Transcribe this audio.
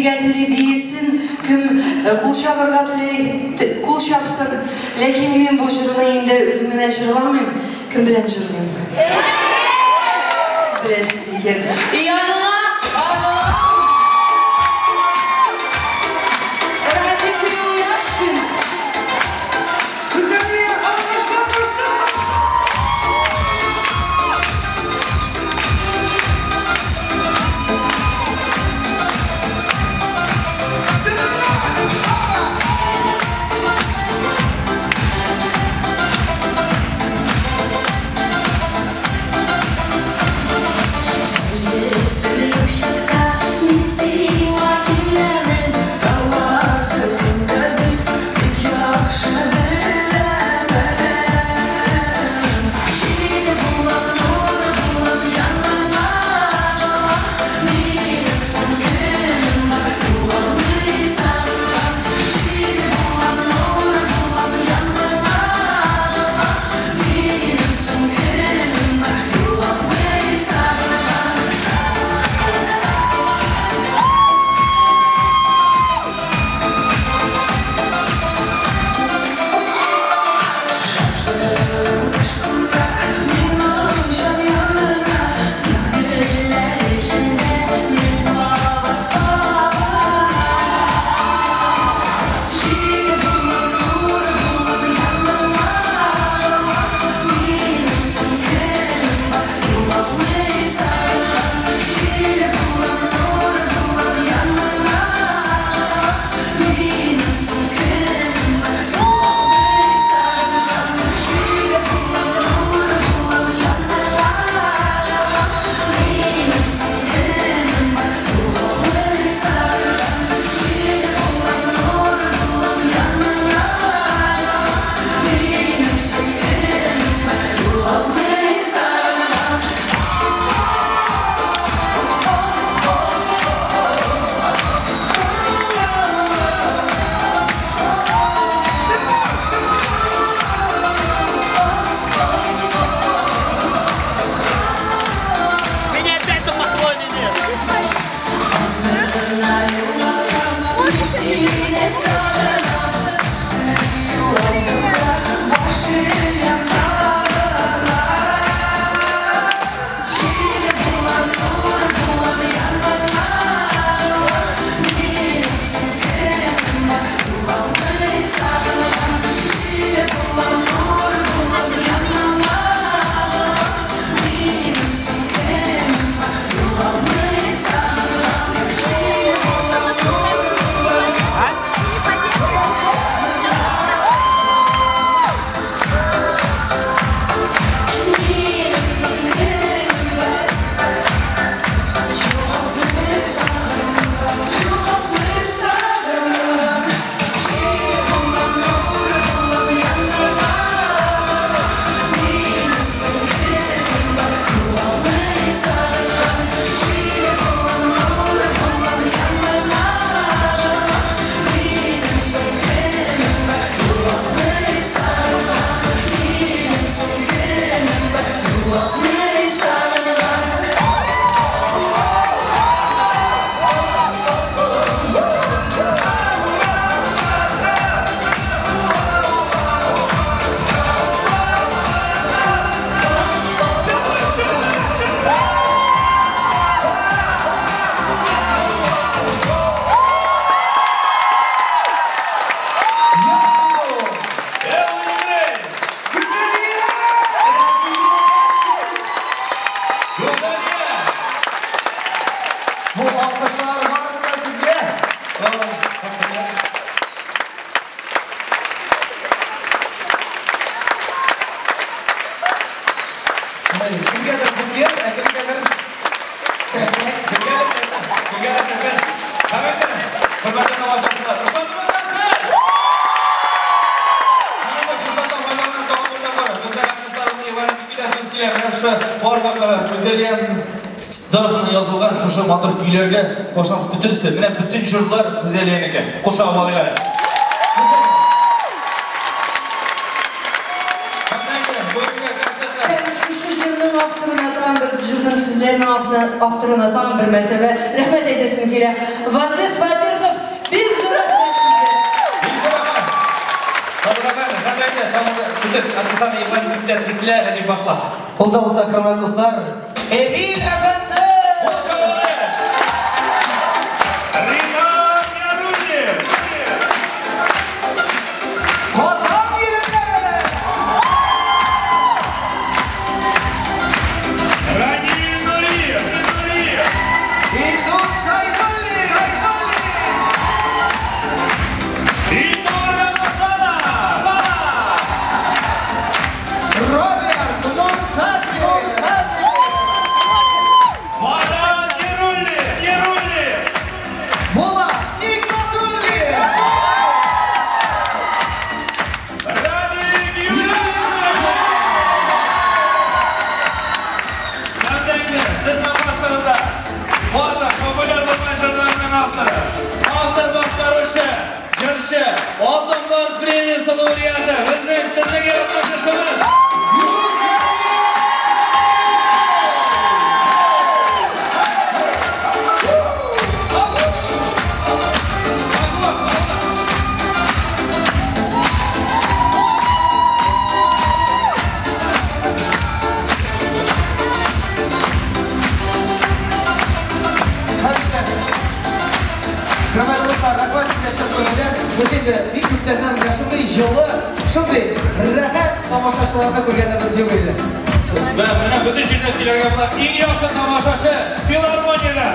Биергә тели биесен, кем кул чабырга тели, кул чапсын. Ләкин мин бу җырны инде үзем генә җырламыйм. Кем белән җырлыйм? Беләсез икән. Яныңа алам. Радик Юльякшин. Гүзәлия, алкышлар булсын! Меня опять на поклоне нет. Гүзәлия! Гүзәлия! Бу алкышлар барысы да сезгә. Менә бит, кемгәдер букет, ә кемгәдер чәчәк. Кемгәдер кемгәдер тәпәч. Һәм инде, хөрмәтле тамашачылар, ошадымы концерт? Һәм инде форсаттан файдаланып тагын бер тапкыр безнең артистларыбызны игълан итеп китәсебез килә. Менә шушы барлык Гүзәлия тарафыннан язылган шушы матур көйләргә башлап бөтенесе, менә бөтен җырлар Гүзәлиянеке. Кул чабып алыйк әле. Һәм инде бүгенге концертта Һәм шушы җырның авторына тагын бер җырның сүзләре сүзләренең авторына тагын бер мәртәбә рәхмәт әйтәсем килә. Вазих Фатихов, бик зур рәхмәт сезгә. Бик зур рәхмәт. Табылган, хәтта инде тагын бөтен артистларны игълан итеп китәсебез килә, Рәдиф башла. Ул да булса, хөрмәтле дуслар, Эмиль әфәнде! Кул чабалары! Ринат Яруллин! Казан егетләре! Раниль Нуриев! Нуриев! Илдус Шайдуллин! Ильнур Рамазанов! Роберт Муртазин! Марат Яруллин! Яруллин! Булат Нигматуллин! Радик Юлиев! Һәм дә инде сезнең каршыгызда барлык популяр булган җырларның авторы, автор башкаручы, җырчы, Алтын Барс премиясе лауреаты, безнең сезнең яраткан җырчыбыз Гүзәл! Хәмдә. Хөрмәтле дуслар, рәхмәт сезгә чын күңелдән. Без инде бик күптәннән менә шундый җылы, шундый рәхәт тамашачыларны күргәнебез юк иде. Менә бөтен җирдә сөйләргә була. Иң яхшы тамашачы филармониядә.